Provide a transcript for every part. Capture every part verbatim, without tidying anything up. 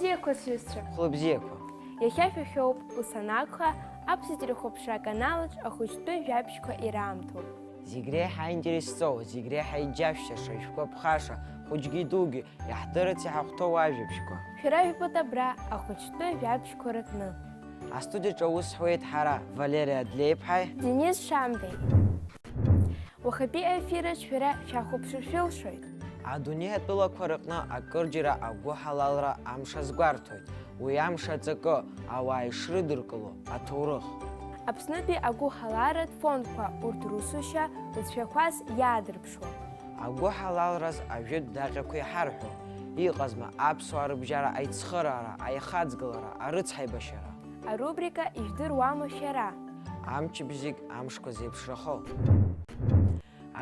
Бзиақәа, сҩызцәа! Хәлыбзиақәа! Иахьа шәахьоуп, ус анакәха, Аԥсуа телехәаԥшра аканалаҿ ахәыҷтәы жәабжьқәа ираамҭоуп. Зегь реиҳа аинтерес зҵоу, зегь реиҳа иџьашәшьаша, ишәгәаԥхаша, хәыҷгьы дугьы, иаҳдырырц иҳахәҭоу ажәабжьқәа. Шәара ижәбоит абра ахәыҷтәы жәабжьқәа рыҟны. Астудиаҿы аус ҳуеит ҳара, Валери Адлеиԥҳаи Денис Шамбеи. Уахатәи аефир аҿы шәара шәахәаԥшыр шәылшоит. Адунеи атәылақәа рыҟны акырџьара агәыҳалалра амш азгәарҭоит, уи амш аҵакы, ауаа ишрыдыркыло аҭоурых. Аԥснытәи агәыҳалалратә фондқәа урҭ русушьа зцәахәас иаадырԥшуа. Агәыҳалалраз ажәытә даҟьақәа иҳарҳәо, иҟазма аԥсуаа рыбжьара аицхыраара, аихаҵгылара, арыцҳаибашьара? Арубрика Ижәдыруама шәара? Амчыбжь зегь амшқәа зеиԥшрахо.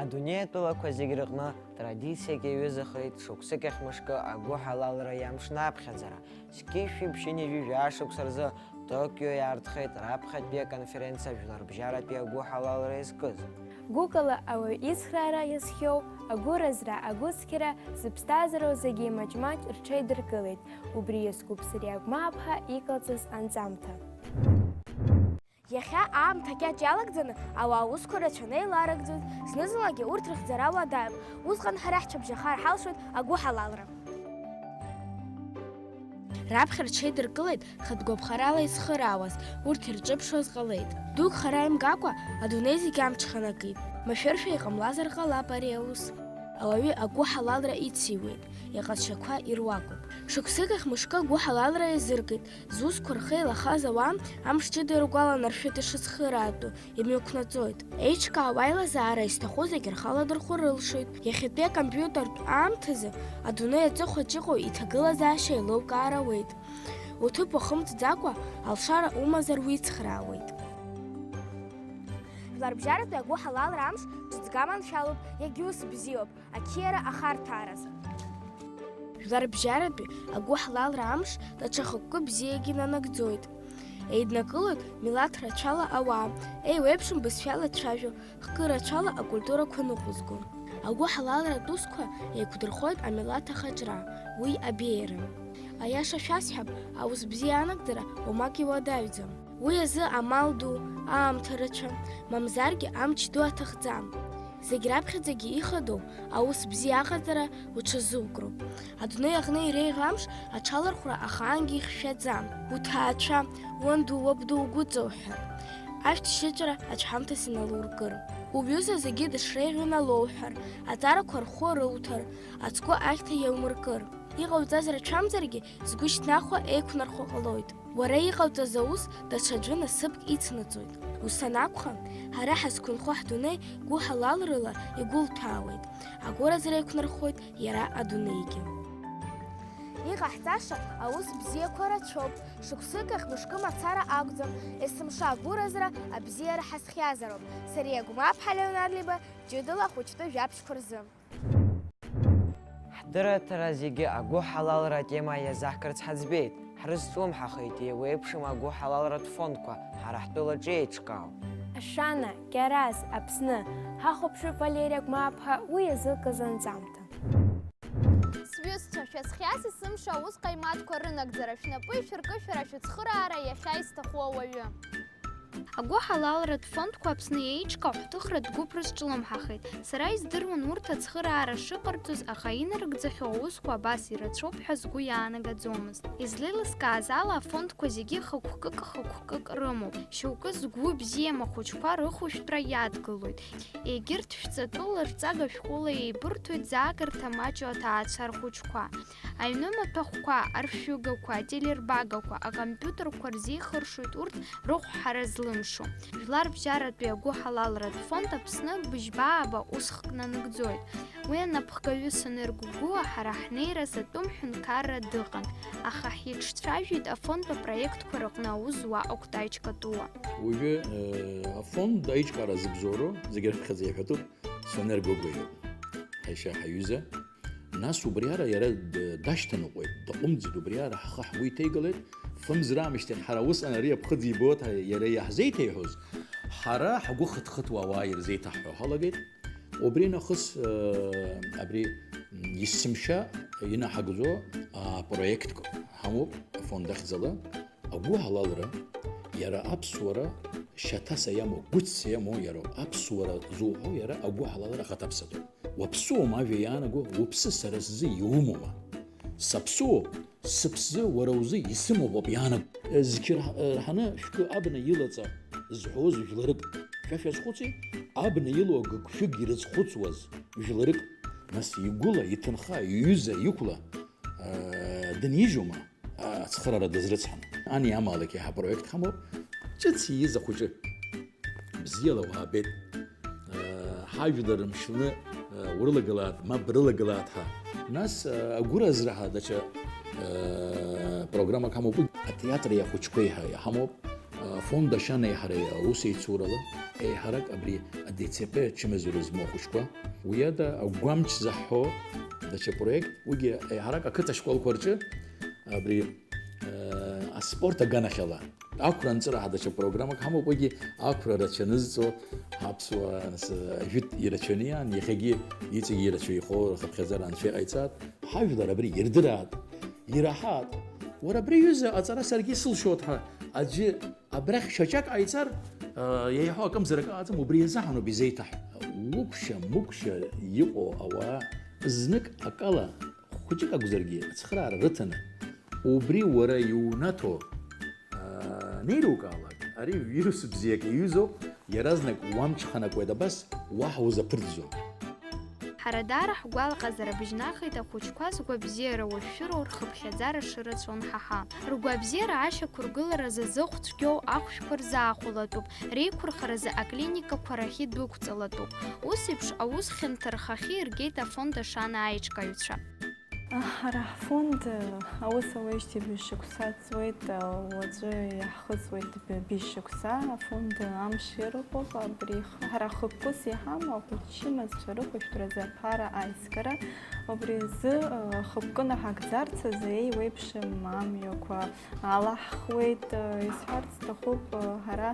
Адунеи атәылақәа зегь рыҟны традициак иаҩызахеит шықәсык ахь мышкы агәыҳалалра иамшны аԥхьаӡара. Зқьи жәшәи ԥшьынҩажәи жәаа шықәса рзы Токио иаартхеит раԥхьатәи аконференциа жәларбжьаратәи агәыҳалалра иазкыз. Гәыкала ауаҩ ицхраара иазхиоу агәыразра, агәыцқьара зыԥсҭазаароу зегьы маҷ-маҷ рҽеидыркылеит, убри иазкуп Сариа Гәмааԥҳа иҟалҵаз анҵамҭа. Иахьа аамҭа кьаҿ иалагӡаны ауаа аусқәа рацәаны еиларыгӡоит, зны-зынлагьы урҭ рыхьӡара уадаҩуп, усҟан ҳара ҳцәыбжьахар ҳалшоит агәыҳалалра. Раԥхьа рҽеидыркылеит хатә гәаԥхарала изхыраауаз, урҭ ирҿыԥшуаз ҟалеит. Дук хара имгакәа, адунеи зегь амҽханакит. Машәыршәа иҟамлазар ҟалап ари аус. Ауаҩы агәыҳалалра ициуеит, иҟазшьақәа ируакуп. Шықәсык ахь мышкы агәыҳалалра иазыркит, зусқәа рхы еилахаз ауаа амш ҷыда иргәаланаршәеит ишыцхыраатәу, имҩақәнаҵоит. Еиҿкаау аилазаара изҭаху зегь рхы аладырхәыр рылшоит. Иахьатәи акомпиутертә аамҭазы адунеи аҵыхәаҿ иҟоу иҭагылазаашьа еилукаар ауеит. Уҭыԥ уахымҵӡакәа, алшара умазар уицхраауеит. Жәларбжьаратәи агәыҳалалра амш ҿыцга маншәалоуп, иагьа ус бзиоуп, ақьиара ахарҭәаараз. Жәларбжьаратәи агәыҳалалра амш даҽа хықәкы бзиагьы нанагӡоит. Еиднакылоит милаҭ рацәала ауаа, еиуеиԥшым бызшәала дцәажәо, хкы рацәала акультурақәа ныҟәызго. Агәыҳалалратә усқәа еиқәдырхоит амилаҭ ахаҿра, уи абеиара. Аиаша шәасҳәап, аус бзиа анагӡара уамак иуадаҩӡам. Уи азы амал ду, аамҭа рацәа, мамзаргьы амч ду аҭахӡам. Зегь раԥхьаӡагьы ихадоу аус бзиа аҟаҵара уҽазукроуп. Адунеи аҟны иреиӷьу амш аҽалархәра ахаангьы ихьшәаӡам. Уҭаацәа, уанду, уабду угәыҵоуҳәар, ашәҭшьыҵәра аҽҳамҭас иналуркыр. Уҩыза зегьы дышреиӷьу налоуҳәар, аҵарақәа рхәы рылҭар, ацгәы ахьҭа иаумыркыр. Иҟауҵаз рацәамзаргьы, згәы шьҭнахуа еиқәнархо ҟалоит. Уара иҟауҵаз аус даҽаӡәы насыԥк ицнаҵоит. Ус анакәха, ҳара ҳазқәынхо ҳдунеи гәыҳалалрала игәылҭәаауеит, агәыразра еиқәнархоит иара адунеигьы. Иҟаҳҵаша аус бзиақәа рацәоуп, шықәсык ахь мышкы мацара акәӡам, есымша агәыразра абзиара ҳазхиазароуп. Сариа Гәмааԥҳа, Леонард Либа, ҷыдала ахәыҷтәы жәабжьқәа рзы. Ҳдырраҭара зегьы агәыҳалалра атема иазаҳкырц ҳаӡбеит. Ҳрызҿлымҳахеит еиуеиԥшым агәыҳалалратә фондқәа ҳара ҳтәылаҿы еиҿкаау. Ашана, Кьараз, Аԥсны, ҳахәаԥшып Валери Агәмааԥҳа уи иазылкыз анҵамҭа. Сҩызцәа, шәазхиаз есымша аус ҟаимаҭқәа рынагӡара, шәнапы ишәыркы шәара шәыцхыраара иахьа изҭаху ауаҩы. Агәыҳалалратә фондқәа Аԥсны еиҿкаау ҳҭыхратә гәыԥ рызҿлымҳахеит. Сара издыруан урҭ ацхыраара шыҟарҵоз, аха инарыгӡахьоу аусқәа абас ирацәоуп ҳәа сгәы иаанагаӡомызт. Излеилыскааз ала, афондқәа зегьы хықәкык-хықәкык рымоуп. Шьоукы згәы бзиам ахәыҷқәа рыхәышәтәра иадгылоит. Егьырҭ шәҵатәыла рҵага шәҟәыла еибырҭоит заагарҭа маҷу аҭаацәа рхәыҷқәа. Аҩны маҭәахәқәа, аршәыгақәа, ателербагақәа, акомпиутерқәа рзеихыршоит урҭ рыхәҳара злымшо. Жәларбжьаратәи агәыҳалалратә фонд Аԥсны быжьба ааба усхк нанагӡоит. Уи анапхгаҩы Сонер Гогәуа ҳара ҳнеираз атәым ҳәынҭқарра дыҟан, аха ҳиҿцәажәеит афонд апроектқәа рыҟны аус зуа Окәтай Чкатуа. Уажәы, э, афонд аиҿкаара зыбзоуроу зегьы раԥхьаӡа иҳәатәуп Сонер Гогәуа иоуп. Ҳаишьа ҳаҩыза. Нас убриара иара д-, дашьҭаныҟәеит, даҟәымҵӡеит, убриара ҳхы ҳгәы иҭеигалеит, фымз раамышьҭахь ҳара усҟан ари аԥхыӡ ибоит, ҳа-, иара иаҳзеиҭеиҳәоз, ҳара ҳгәы хыҭхыҭуа ауаа ирзеиҭаҳҳәо ҳалагеит. Убри нахыс, э, абри Есымша инаҳагӡо апроектқәа ҳамоуп афонд ахьӡала, агәыҳалалра, иара аԥсуара шьаҭас иамоу, гәыцс иамоу иароуп. Аԥсуара зуҳәо иара агәыҳалалра ахаҭаԥсатәуп. Уаԥсуоума ажәа иаанаго, уԥсы сара сзы иумоума? Саԥсуоуп, сыԥсы уара узы исымоуп ауп иаанаго. Зқьы рҳ-, рҳаны шәкы абна илаҵа зҳәоз жәларык. Шәа шәазхәыци, абна илоу агыгшәыг ирызхәыцуаз жәларык. Нас игәыла, иҭынха, иҩыза, иқәла, аа, дынижьума, ацхыраара дызрыцҳаны? Ани амаалықь иаҳа апроект ҳамоуп. Ҿыц ииз ахәыҷы. Бзиала уаабеит. Ҳажәлар рымшьны урылагылааит, мап рылагылааит ҳәа. Нас агәыразра ҳәа даҽа программак ҳамоуп. Атеатри ахәыҷқәеи ҳәа иҳамоуп. Афонд Ашьана еиҳареи аусеицурала еиҳарак абри АДЦП ачымазара змоу ахәыҷқәа. Уи ада агәамч заҳҳәо даҽа проект, уигьы еиҳарак ақыҭа школқәа рҿы абри аспорт аганахьала. Ақәра анҵыраҳа даҽа программак ҳамоуп, уигьы ақәра рацәа анызҵо, аԥсуаа, нас, ажәытә ирацәаны иаан, иахьагьы иҵегьы ирацәаҩхо рхыԥхьаӡара анцәа иҟаиҵааит. Ҳажәлар абри ирдыраат, ираҳаат. Уара абри аҩыза аҵара саргьы исылшоит ҳәа аӡәы абрахь шьаҿак ҟаиҵар, еиҳау акымзарак ыҟаӡам, убри азыҳәаноуп изеиҭаҳҳәо. Укәша-мыкәша иҟоу ауаа знык акала хәыҷык акәзаргьы ацхыраара рыҭаны, убри уара иунаҭо, аа, анеилукаалак, ари вирус бзиак иаҩызоуп, иаразнак уамҽханакуеит абас, уаҳа узаԥырҵӡом. Ҳара даара ҳгәалаҟазар абжьнахит ахәыҷқәа згәабзиара уашәшәыроу рхыԥхьаӡара шырацәоу анҳаҳа. Ргәабзиара ашьақәыргыларазы зыхә цәгьоу ахәшәқәа рзаахәалатәуп, реиқәырхаразы аклиникақәа рахьы дәықәҵалатәуп. Ус еиԥш аус хьанҭа рхахьы иргеит афонд Ашана аиҿкааҩцәа. Ҳара ҳфонд аус ауеижьҭеи быжь шықәса ҵуеит, уаҵәы иаҳхыҵуеит быжь шықәса. Афонд амш ирыхәоуп, абри х-, ҳара хықәкыс иҳамоу ахәыҷ чымазцәа рыхәышәтәразы аԥара аизгара. Убри азы, хықәкы наҳагӡарц азы еиуеиԥшым амҩақәа алаҳхуеит. Исҳәарц сҭахуп, ҳара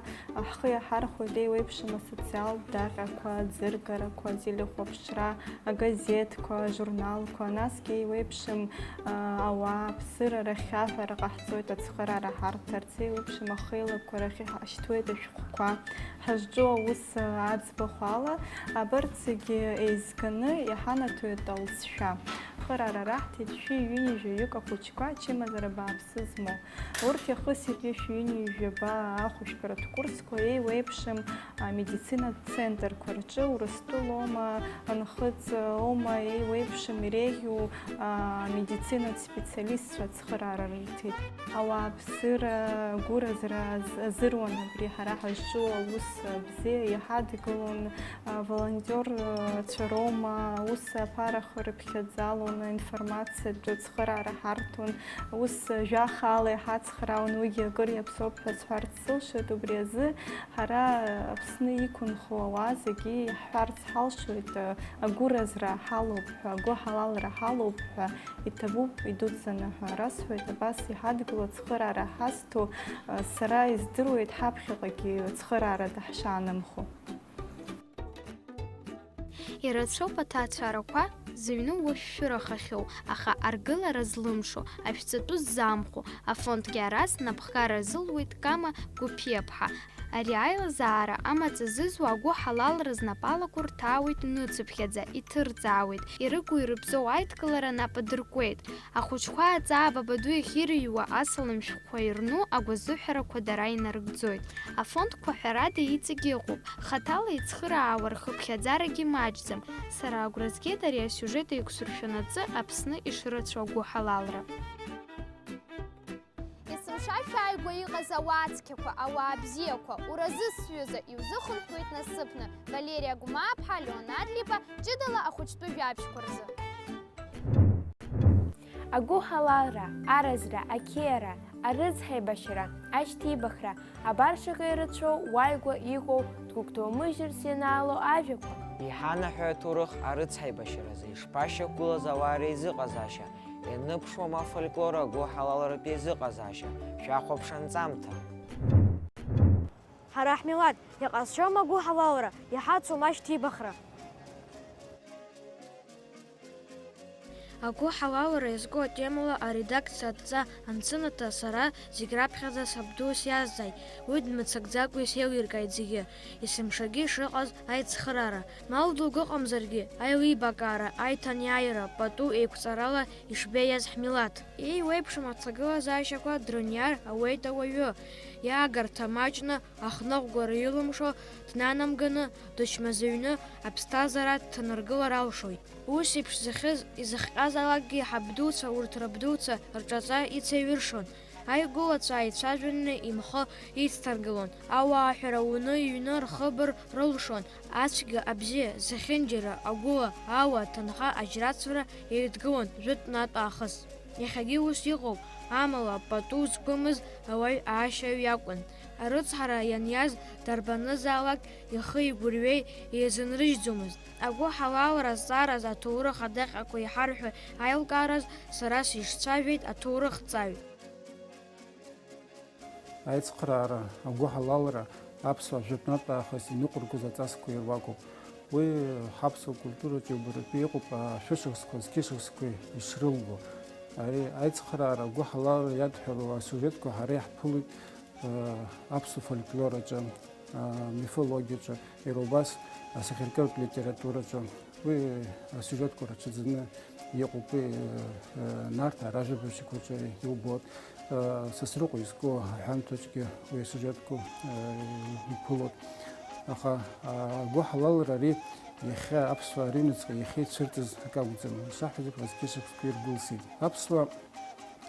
ҳхы иаҳархәоит еиуеиԥшым асоциалтә даҟьақәа, аӡыргарақәа, ателехәаԥшра, агазеҭқәа, ажурналқәа, насгьы еиуеиԥшым, а, ауааԥсыра рахь аҳәара ҟаҳҵоит ацхыраара ҳарҭарц, еиуеиԥшым ахеилакқәа рахь иҳашьҭуеит ашәҟәқәа. Ҳазҿу аус, а, аӡбахә ала, абарҭ зегьы еизганы иҳанаҭоит алҵшәа. Ацхыраара раҳҭеит шәи ҩынҩажәаҩык ахәыҷқәа, ачымазара бааԥсы змоу. Урҭ иахысит ҩышәи ҩынҩажәи жәаба ахәышәтәратә курсқәа, еиуеиԥшым амедицинатә центрқәа рҿы, Урыстәыла оума, Нхыҵ оума, еиуеиԥшым иреиӷьу амедицинатә специалистцәа ацхыраара рырҭеит. Ауааԥсыра агәыразра аз-, азыруан абри ҳара ҳазҿу аус бзиа, иҳадгылон, а, волонтиорцәа роума, аус аԥарахо рыԥхьаӡалон, информациатә цхыраара ҳарҭон, ус жәаха ала иҳацхраауан, уигьы акыр иаԥсоуп ҳәа сҳәарц сылшоит. Убри азы ҳара Аԥсны иқәынхо ауаа зегьы иаҳҳәарц ҳалшоит, агәыразра ҳалоуп ҳәа, агәыҳалалра ҳалоуп ҳәа, иҭабуп идуӡӡаны ҳәа расҳәоит, абас иҳадгыло ацхыраара ҳазҭо, сара издыруеит ҳаԥхьаҟагьы ацхыраара даҳшаанымхо. Ирацәоуп аҭаацәарақәа зыҩны уашәшәырахахьоу, аха аргылара злымшо, ашәҵатәы ззамхо, афондгьы ара знапхгара азылуеит Кама Гәыԥиаԥҳа. Ари аилазаара амаҵ азызуа агәыҳалалра знапалақәа рҭаауеит ныцыԥхьаӡа, иҭырҵаауеит, ирыгу ирыбзоу аидкылара нап адыркуеит. Ахәыҷқәа аҵаа бабаду иахьырыҩуа асалам шәҟәқәа ирну агәазыҳәарақәа дара инарыгӡоит. Афондқәа ҳәарада иҵегь ыҟоуп, хаҭала ицхыраауа рхыԥхьаӡарагьы маҷӡам. Сара агәра згеит ари асиужет еиқәсыршәанаҵы Аԥсны ишырацәоу агәыҳалалра. Есымша шәааигәа иҟаз ауаа цқьақәа, ауаа бзиақәа, уразы сҩыза, иузыхынҳәуеит насыԥны, Валери Агәмааԥҳа, Леонард Липа, ҷыдала ахәыҷтәы жәабжьқәа рзы. Агәыҳалалра, аразра, ақьиара, арыцҳаибашьара, ашьҭибахра, абар шаҟа ирацәоу уааигәа иҟоу дгәыгәҭоумыжьырц ианаало ажәақәа. Иҳанаҳәои аҭоурых арыцҳаибашьаразы ишԥашьақәгылаз ауаа реизыҟазаашьа, ианыԥшуама афольклор агәыҳалалратә еизыҟазаашьа, шәахәаԥш анҵамҭа. Ҳара ҳмилаҭ иҟазшьоума агәыҳалалра, иҳацума ашьҭибахра? Агәыҳалалра иазку атемала аредакциа адҵа ансынаҭа, сара зегь раԥхьаӡа сабду сиазҵааит, уи дмыццакӡакәа исеилиркааит зегьы, есымшагьы шыҟаз аицхыраара. Мал дук ыҟамзаргьы, аилибакаара, аиҭанеиааира пату еиқәҵарала ишбеиаз ҳмилаҭ. Еиуеиԥшым аҭагылазаашьақәа дрыниар ауеит ауаҩы, иаагарҭа маҷны, ахныҟәгара илымшо, днанамганы, дычмазаҩны аԥсҭазаара дҭанаргылар алшоит. Ус еиԥш зыхьыз, изыхҟьазаалакгьы ҳабдуцәа, урҭ рабдуцәа рҿаҵа ицеиҩыршон. Аигәылацәа ааицәажәаны имхы ицҭаргалон, ауаа ҳәара уны иҩны рхыбыр рылшон, ацәгьа абзиа зехьынџьара агәыла, ауа, аҭынха, аџьрацәара еидгылон жәытәнатә аахыс. Иахьагьы ус иҟоуп, амала пату зқәымыз ауаҩ аашьаҩ иакәын. Арыцҳара ианиаз дарбанызаалак ихы игәырҩеи еизынрыжьӡомызт. Агәыҳалалра азҵаараз аҭоурых адаҟьақәа иҳарҳәо аилкаараз сара сишцәажәеит аҭоурыхҭҵааҩ. Аицхыраара, агәыҳалалра аԥсуаа жәытәнатә аахыс иныҟәыргоз аҵасқәа ируакуп. Уи ҳаԥсуа культураҿы иубаратәы иҟоуп ашәышықәсқәа, зқьышықәсқәа ишрылго. Ари аицхыраара, агәыҳалалра иадҳәалоу асиужетқәа ҳара иаҳԥылоит, э, аԥсуа фольклор аҿы, э, мифологиаҿы, иара убас асахьаркыратә литератураҿы. Уи асиужетқәа рацәаӡаны иҟоуп, уи, э, э, Нарҭаа ражәабжьқәаҿы иубоит, э, Сасрыҟәа изку аҳәамҭаҿгьы уи асиужетқәа, э, иԥылоит. Аха, а, агәыҳалалра ари иахьа аԥсуаа рыҩнуҵҟа иахьа ицәырҵыз акы акәӡам, ишаҳҳәаз еиԥш, зқьышықәсқәа иргәылсит. Аԥсуаа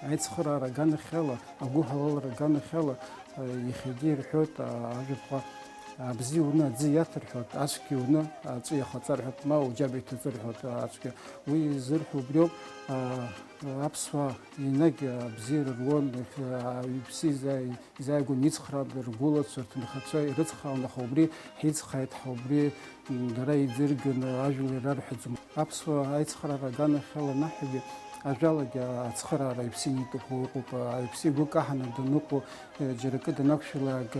Аицхыраара аганахьала, агәыҳалалра аганахьала, э, иахьагьы ирҳәоит, а, ажәаԥҟа, абзиа уны аӡы иаҭ рҳәоит, ацәгьа уны аҵәы иахаҵа рҳәоит, ма уџьаба иҭаҵы рҳәоит, а, ацәгьа. Уи изырҳәо убриоуп, а, аԥсуаа енагь абзиара руан, а, иԥсы изааи-, изааигәан ицхраауан ргәылацәа, рҭынхацәа ирыцхраауан, аха убри ҳицхааит, ҳа убри Дара еизырганы ажәла ирарҳәаӡом. Аԥсуаа аицхыраара аганахьала анаҳҳәогьы, ажәалагьы ацхыраара аҩԥсы иниҭаху ыҟоуп, аҩԥсы игәы каҳаны даныҟоу, џьара акы данақәшәалак,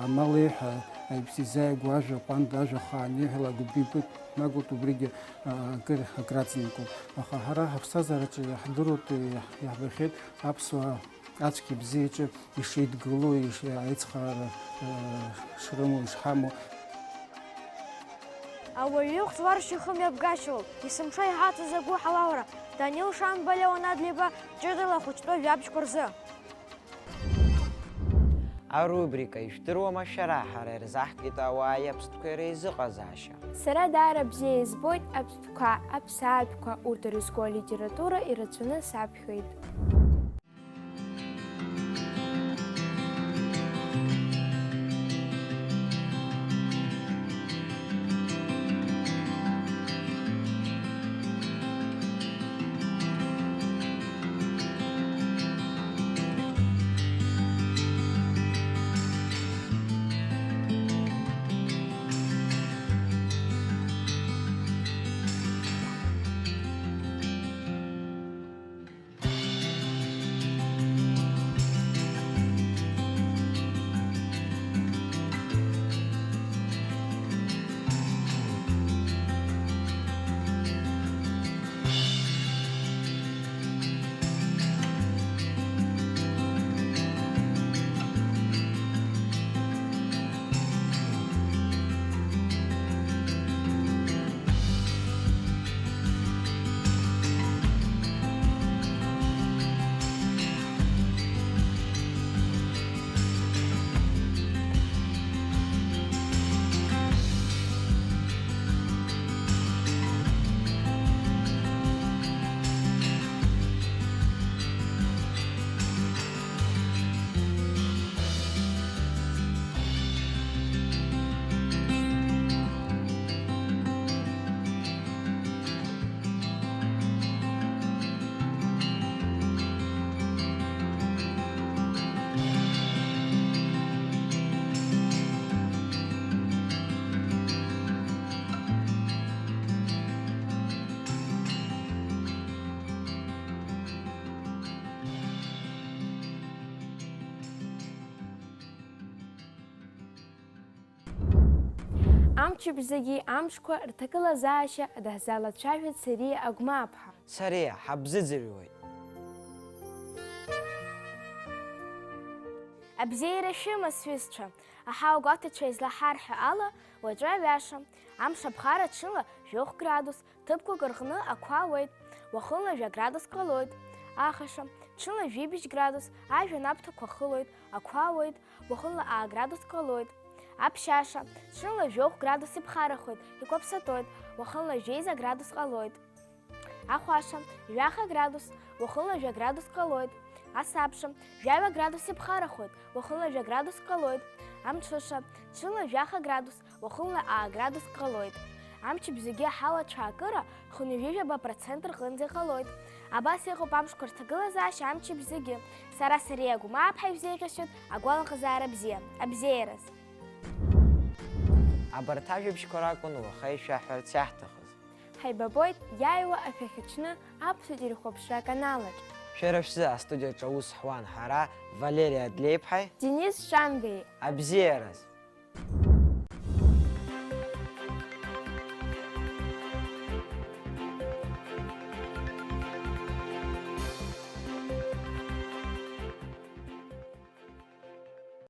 амал еиҳа аҩԥсы изааигәоу ажәа ҟәанда, ажәа хаан иҳәалак убри игәы днагоит, убригьы акыр акраҵанакуеит. Аха ҳара ҳаԥсҭазаараҿы иаҳдыруеит, иаҳбахьеит аԥсуаа ацәгьа бзиаҿы ишеидгыло, иш-, аицхыраара, э, шрымоу, ишҳамоу. Ауаҩы ихәҭлар шьахымҩаԥгашьоуп, есымша иҳаҭаз агәыҳалалра, Данил Шамба, Леонид Либа, ҷыдала ахәыҷтәы жәабжьқәа рзы. Арубрика «Ижәдыруама шәара?» ҳара ирзаҳкит ауаа иаԥстәқәа реизыҟазаашьа. Сара даара бзиа избоит аԥстәқәа, аԥсаатәқәа, урҭ ирызку алитература ирацәаны саԥхьоит. Амчыбжь зегьы амшқәа рҭагылазаашьа даҳзалацәажәеит Сариа Агәмааԥҳа. Сариа, ҳабзыӡырҩуеит. Абзиара шәымаз, сҩызцәа! Аҳауагәаҭацәа излаҳарҳәо ала, уаҵәы аҩаша, амш аԥхара ҽынла жәохә градус, ҭыԥқәак рҟны ақәа ауеит, уахынла жәа градус ҟалоит. Ахаша, ҽынла жәибжь градус, ажәҩан аԥҭақәа хылоит, ақәа ауеит, уахынла аа градус ҟалоит. Аԥшьаша, ҽынла жәохә градус иԥхарахоит, икәаԥсатоит, уахынла жәеиза градус ҟалоит. Ахәаша, жәаха градус, уахынла жәа градус ҟалоит. Асабша, жәаҩа градус иԥхарахоит, уахынла жәа градус ҟалоит. Амҽыша, ҽынла жәаха градус, уахынла аа градус ҟалоит. Амчыбжьгьы аҳауа ацәаакыра хынҩажәижәаба процент рҟынӡа иҟалоит. Абас иҟоуп амшқәа рҭагылазаашьа амчыбжьгьы. Сара Сариа Гәымааԥҳа ишәзеиӷьасшьоит агәалаҟазаара бзиа. Абзиараз! Абарҭ ажәабжьқәа ракәын уаха ишәаҳҳәарц иаҳҭахыз. Ҳаибабоит иааиуа ашәахьаҽны аԥсуа телехәаԥшра аканалаҿ. Шәара шәзы астудиаҿ аус ҳуан ҳара, Валери Адлеиԥҳаи Денис Шамбеи. Абзиараз!